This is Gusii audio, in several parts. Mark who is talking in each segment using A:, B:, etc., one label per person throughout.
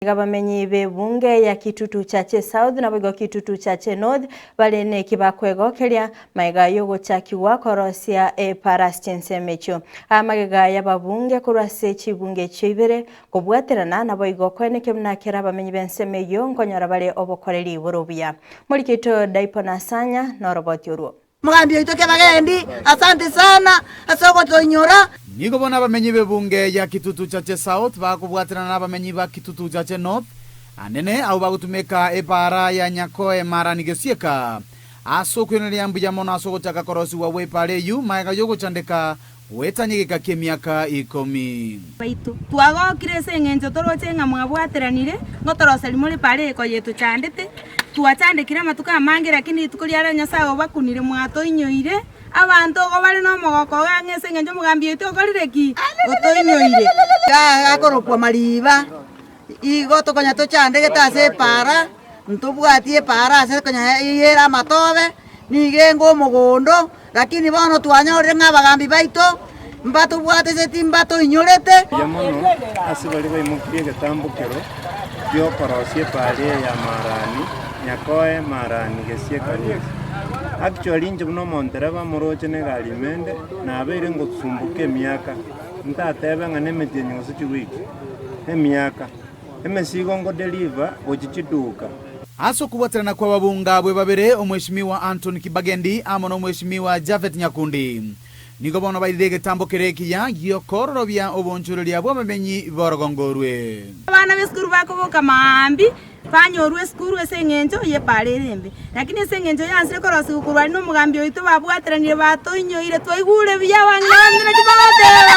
A: Iga abamenyi b'ebunge ya Kitutu Chache South naboigo Kitutu Chache North bare neki bakwegokeria magega y'ogochakigwa korosia epara ase chinsemo echio. Aya magega y'ababunge korwa ase chibunge echio ibere kobwaterana naboigo koenekia buna kera abamenyi b'ensemo eyio nkonyora bare obokoreri bore obuya. Moriki oito Daipon Asanya noroboti orwo.
B: Omogambi oito Kebagendi, asante sana ase ogotoinyora.
C: Nigo bono abamenyi b'ebunge ya Kitutu Chache South bakobwaterana nabamenyi ba Kitutu Chache North, anene abwo bagotumeka epaara ya Nyakoe Marani Gesieka ase okoiraneria mbuya mono ase ogochaka korosigwa gw'epaara eyio magega y'ogochandeka goetania egeka ki'emiaka ikomi.
D: Baito. Twagokire ase engencho toroche ng'a mwabwateranire, ngotoroseria more paara eye konya etochandete. Twachandekire amatuko amange, lakini rituko ria rero Nyasae obakunire mwatoinyoire. Abanto igo bare nomogoko iga ang'e ase engencho omogambi oito okorire ki? Otoinyoire.
B: Gakorokwa Mariba, igo tokonya tochandegete ase epaara, ntobwati epaara ase konya eyere amatobe, nigo enge omogondo. Lakini bono twanyorire ng'a abagambi baito mbatobwateseti, mbatoinyorete.
E: Mbuya mono ase baria baimokirie egetambokero gi'okorosia epaari eye ya Maarani, Nyakoe, Maarani, Gesie, Karusi. Actually inche buna omontereba moroche na egari ime inde, nabeire ngosumbuka emiaka, ntatebe ng'a nemetienyi gose chiwiki, emiaka. Emesigo ngodeliver gochia chiduka.
C: Ase okobwaterana kw'ababunga abwe babere, Omweshimiwa Anthony Kibagendi amo n'Omweshimiwa Japhet Nyakundi, nigo bono bairire egetambo kere ekiya gi'okoororobia obonchoreria bw'abamenyi b'orogongo orwe.
D: Abana b'esukuru bakoboka maambia, banyorwa esukuru ase engencho y'epaara ere embe. Lakini ase engencho yansire korosigwa korwa aria nomogambi oito babwateranire batoinyoire twaigure buya abang'ina baminto naki bagoteba.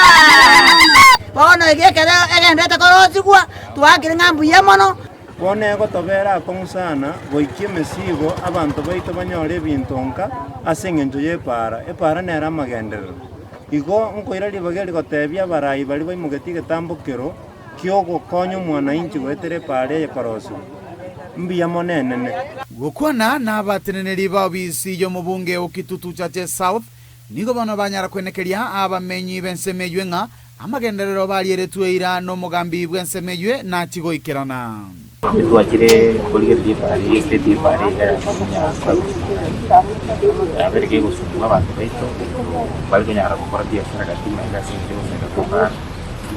B: Bono ege ekero egenderete korosigwa, twaakire ng'a mbuya mono.
E: Bono egotobera akong'u sana goikia emesigo abanto baito banyore ebinto nka ase engencho y'epaara. Epaara nere amagenderero. Igo nkoira ribaga eri gotebia abarai baria baimogetie egetambo kero ki'ogokonya omwanainchi goetera epaara eye korosigwa. Mbuya mono enene.
C: Gokwana nabateneneri ba obisi y'omobunge o Kitutu Chache South, nigo bono banyara kwenekeria abamenyi b'ensemo eywe ng'a amagenderero barieretwe eira nomogambi bw'ensemo eywe nachi goikerana.
F: Twachire korigereria epaara eye estate y'epaara eye ya yabere kegosumbua abanto baito, mbari konyara gokora biashara gati magega ase eng'encho y'ogoseka kw'epaara.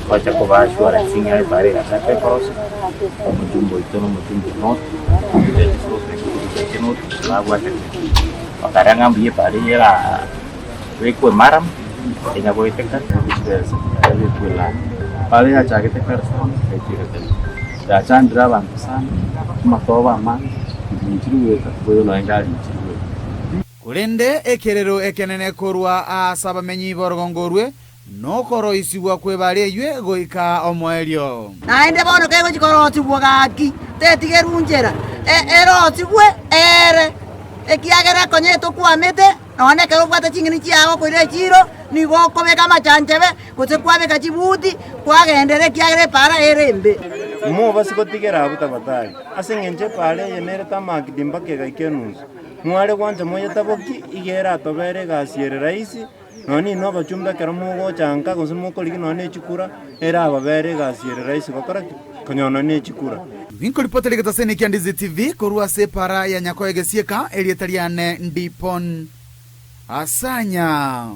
F: Twacha kobaa assurance ng'a epaara eye gachaka ekorosia, omochumba oito na omochumba o North, North babwaterete, bakarora ng'a mbuya epaara eye eraa bekwe murram, enya goeteka chibesa ebekwe elami. Epaara yachagete kare sana egaika egatenena, yachandire abanto sana, amatobe amange, nchiri goeta, boigo nonya egari nchiri goeta.
C: Korende ekerero ekenene korwa aase abamenyi b'orogongo orwe Nokoroisigwa kw'ebara eywe goika omoerio.
B: Naende bono kegochia korosigwa gaki, tetigerwa nchera, erosigwe ere, ekiagera konya etokwamete, nonya nekero obwate ching'eni chiao okoira echiiro, nigo okobeka amachanchabe, gose kwabeka chibuti, kwagenderera ekiagera epaara ere embe.
E: Mobase gotigera abwo tafadhali, ase engencho epaara eye nere tamakidi mpaka egaika enusu. Mware gwancha moyetaboki, iga eratobere egasi ere rahisi. Nonya ninwe abachumba ekero mogocha nka gose mokorigia nonya ne chikura, erababere egasi ere rahisi gokora ki? Konyora nonya ne chikura.
C: Ninkoripotera egetaseni kia Ndizi TV korwa ase epara ya Nyakoe Gesieka, erieta riane Ndipon Asanya.